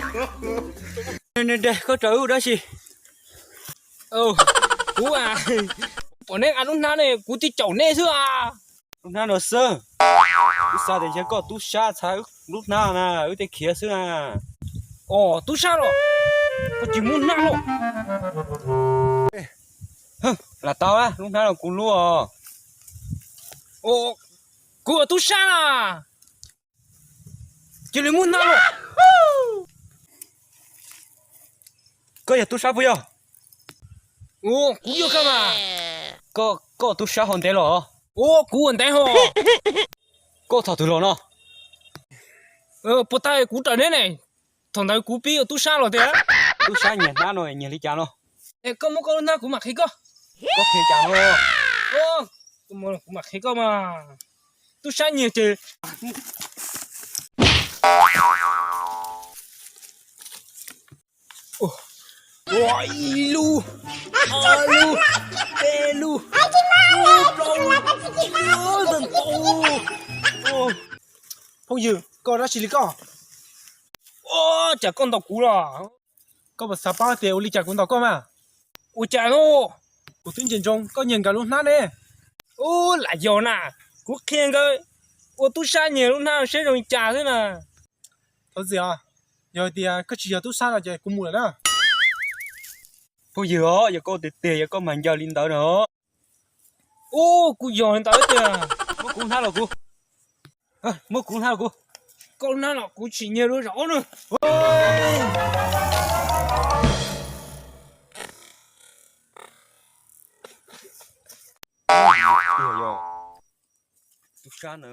Koj raws wb ua dab tsi? Kuv, pom neb nqa lub hnab ne, kuv thiaj caum neb xwb a. Lub hnab no xwb. Wb xav tias ntshe koj tub sab txhav lub hnab na, wb thiaj khiav xwb na. Os, tub sab los? Koj tsis muab hnab los? Lam tau, lub hnab no kuv lub os. Kuv yog tub sab na. Cia li muab hnab los. Koj yog tub sab puas yog? Kuv yog kawg mas. Koj, koj tub sab hov ntev los? Ua, kuv ua ntev hos. Koj thaum twg los no? Puas tag kuv raws neb ne, thaum ntawd kuv pib ua tub sab los tiag. Tub sab nyiag hnab no nyiag li cas no? Koj muab koj lub hnab kuv mam qhia koj. Koj qhia cas no? Kuv mam qhia koj mas. Tub sab nyiag ces ua ib lub, ob lub, peb lub, plaub lub, ntau ntau. Phooj ywg, koj dab tsi li koj? Ua cas koj ntaus kuv los? Koj puas xav paub tias ua li cas kuv ntaus koj mas? Ua cas no? Kuv twb ntsia ntsoov koj nyiag nkawd lub hnab ne. Ub, lam yog na, kuv qhia nkawd ua tub sab nyiag lub hnab seb zoo li cas xwb na. Thov txim os, yog hais tias koj tsis yog tub sab no ces kuv mus lawm na. Phooj ywg os, yog koj tiag tiag yog koj mas ncaws li ntawd na. Ub, kuv yog li ntawd tiag. Muab kuv hnab los kuv. Muab kuv hnab los kuv. Koj hnab los kuv tsis nyiag lub zaum ob na. Tub sab na.